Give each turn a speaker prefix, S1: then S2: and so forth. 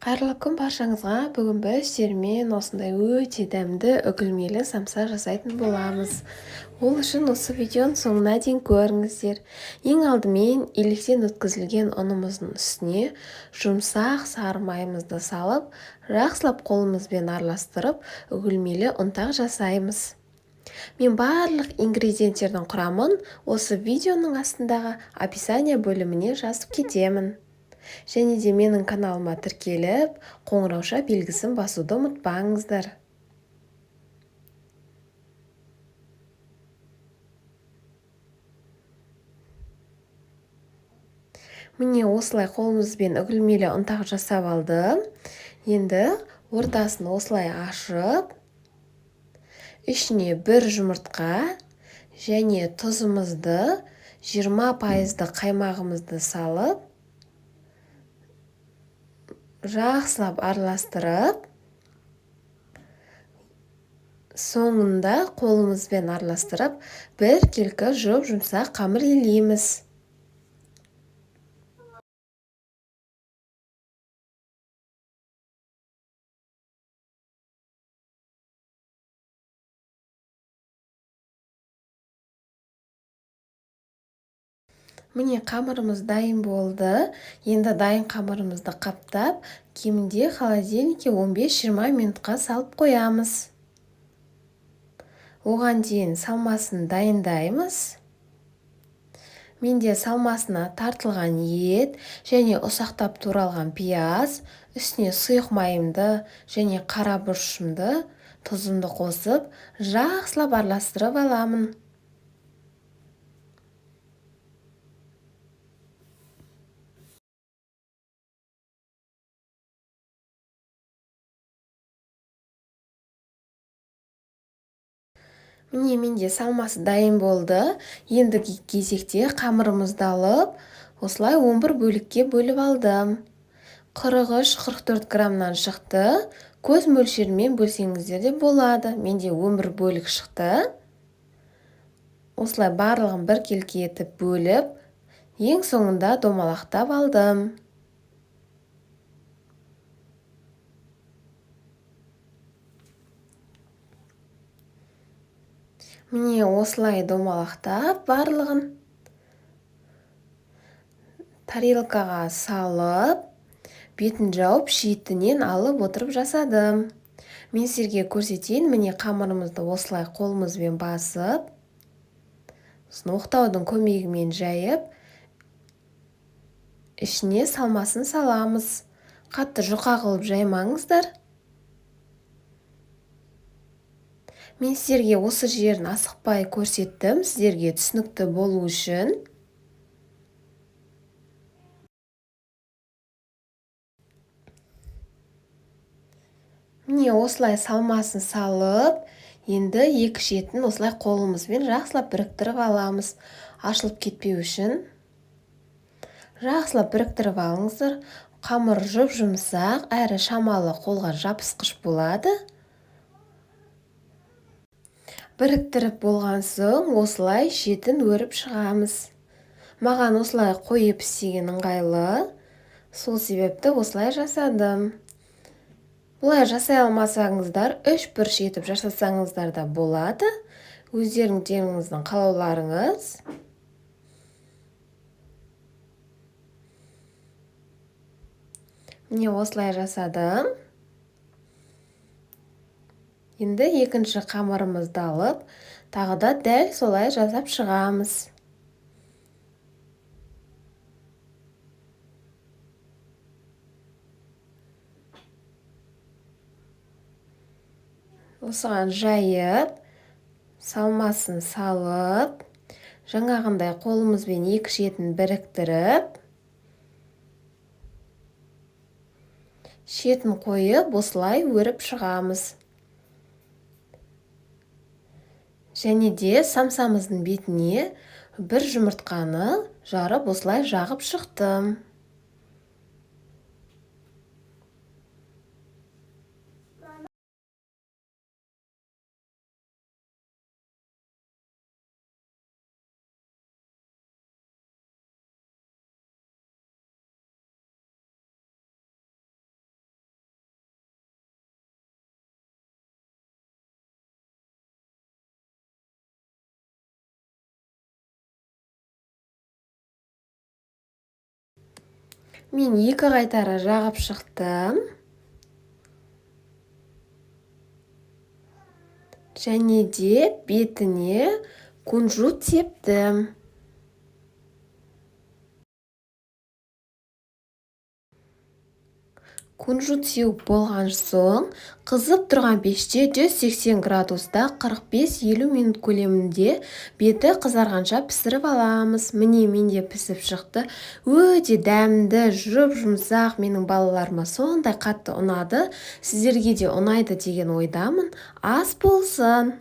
S1: Қайырлы күн баршаңызға. Бүгін біз сіздермен осындай өте дәмді үгілмелі самса жасайтын боламыз. Ол үшін осы видеоның соңына дейін көріңіздер. Ең алдымен електен өткізілген ұнымыздың үстіне жұмсақ сары майымызды салып, жақсылап қолымызбен араластырып, үгілмелі ұнтақ жасаймыз. Мен барлық ингредиенттердің құрамын осы видеоның астындағы описание бөліміне жазып кетемін. Және де менің каналыма тіркеліп, қоңырауша белгісін басуды ұмытпаңыздар. Міне осылай қолымызбен үгілмелі ұнтақ жасап алдым. Енді ортасын осылай ашып, ішіне бір жұмыртқа және тұзымызды, 20% қаймағымызды салып, жақсылап араластырып, соңында қолымызбен араластырып, біркелкі жұп-жұмсақ қамыр илейміз. Міне қамырымыз дайын болды. Енді дайын қамырымызды қаптап, кемінде холодильникке 15-20 минутқа салып қоямыз. Оған дейін салмасын дайындаймыз. Менде салмасына тартылған ет және ұсақтап туралған пияз, үстіне сұйық майымды және қара бұрышымды, тұзымды қосып, жақсылап араластырып аламын. Міне менде салмасы дайын болды. Ендігі кезекте қамырымызды алып, осылай 11 бөлікке бөліп алдым. 43-44 граммнан шықты. Көз мөлшерімен бөлсеңіздер де болады. Менде 11 бөлік шықты. Осылай барлығын біркелкі етіп бөліп, ең соңында домалақтап алдым. Міне осылай домалақтап барлығын тарелкаға салып, бетін жауып, шетінен алып отырып жасадым. Мен сіздерге көрсетейін. Міне қамырымызды осылай қолымызбен басып, сосын оқтаудың көмегімен жайып, ішіне салмасын саламыз. Қатты жұқа қылып жаймаңыздар. Мен сіздерге осы жерін асықпай көрсеттім, сіздерге түсінікті болу үшін. Міне осылай салмасын салып, енді екі шетін осылай қолымызбен жақсылап біріктіріп аламыз, ашылып кетпеу үшін. Жақсылап біріктіріп алыңыздар. Қамыр жұп-жұмсақ, әрі шамалы қолға жабысқыш болады. Біріктіріп болған соң осылай шетін өріп шығамыз. Маған осылай қойып істеген ыңғайлы, сол себепті осылай жасадым. Бұлай жасай алмасаңыздар, үш бұрыш етіп жасасаңыздар да болады. Өздеріңіздің қалауларыңыз. Міне осылай жасадым. Енді екінші қамырымызды алып, тағы да дәл солай жасап шығамыз. Осыған жайып, салмасын салып, жаңағындай қолымызбен екі шетін біріктіріп, шетін қойып, осылай өріп шығамыз. Және де самсамыздың бетіне бір жұмыртқаны жарып осылай жағып шықтым. Мен 2 қайтара жағып шықтым. Және де бетіне кунжут септім. Кунжут сеуіп болған соң, қызып тұрған пеште 180 градуста 45-50 минут көлемінде беті қызарғанша пісіріп аламыз. Міне, менде пісіп шықты. Өте дәмді, жұп-жұмсақ, менің балаларыма сондай қатты ұнады. Сіздерге де ұнайды деген ойдамын. Ас болсын!